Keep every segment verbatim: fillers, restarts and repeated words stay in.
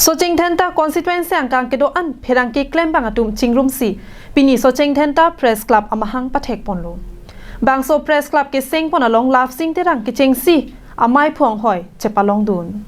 Socheng Dhenta constituency angkang kedo-an pherangke klembang atum chingrumsi pini Socheng Dhenta Press Club amahang pathek ponlo. Bangso Press Club keseng pon along Lapsing Terang kechengsi amei phonghoi chepalongdun.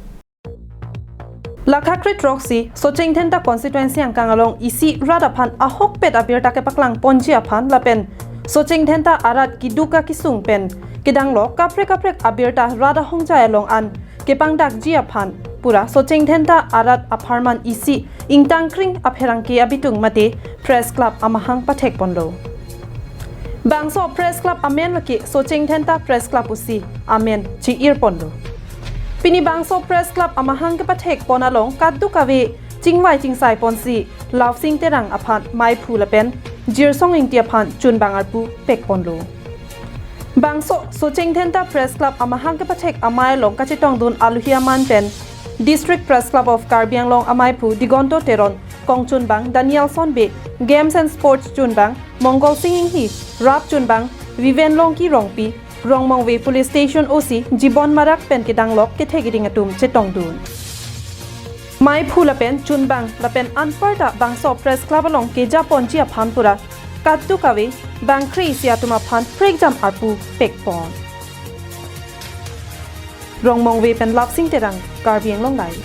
Lakha kre-throksi Socheng Dhenta constituency angkang along isi rat aphan ahokpet abirta kepaklang ponji aphan lapen Socheng Dhenta arat keduk akesung pen kedanglok kaprek kaprek abirta rat ahongjai along an kepangdakji aphan pura Socheng Dhenta arat apharman isi ingtangkring apherangke abitung mate Press Club amahang pathek ponlo. Bangso Press Club amen lake Socheng Dhenta Press Club pusi amen chi-ir ponlo. Pini bangso Press Club amahang kepathek pon along kadokave chingvai chingsai ponsi Lapsing Terang aphan meiphu lapen Jirsong Ingti aphan chunbang arpu pek ponlo. Bangso Socheng Dhenta Press Club amahang kepathek amei along kachetongdun aluhi aman pen District Press Club of Karbi Anglong ameiphu Digonto Teron, kongchunbang Danielson Bey, Games and Sports chunbang Mongol Sing Inghi, rap chunbang Viven Longki Rongpi, Rongmongve Police Station O C Jibon Marak pen kedanglok kethek kiding atum chetongdun. Meiphu lapen chunbang lapen anparta bangso Press Club along keja ponji aphan pura kadokave bangkre isi atum aphan prekjam arpu pek pon. Rongmongve pen Lapsing Terang, Karbi Anglong Live.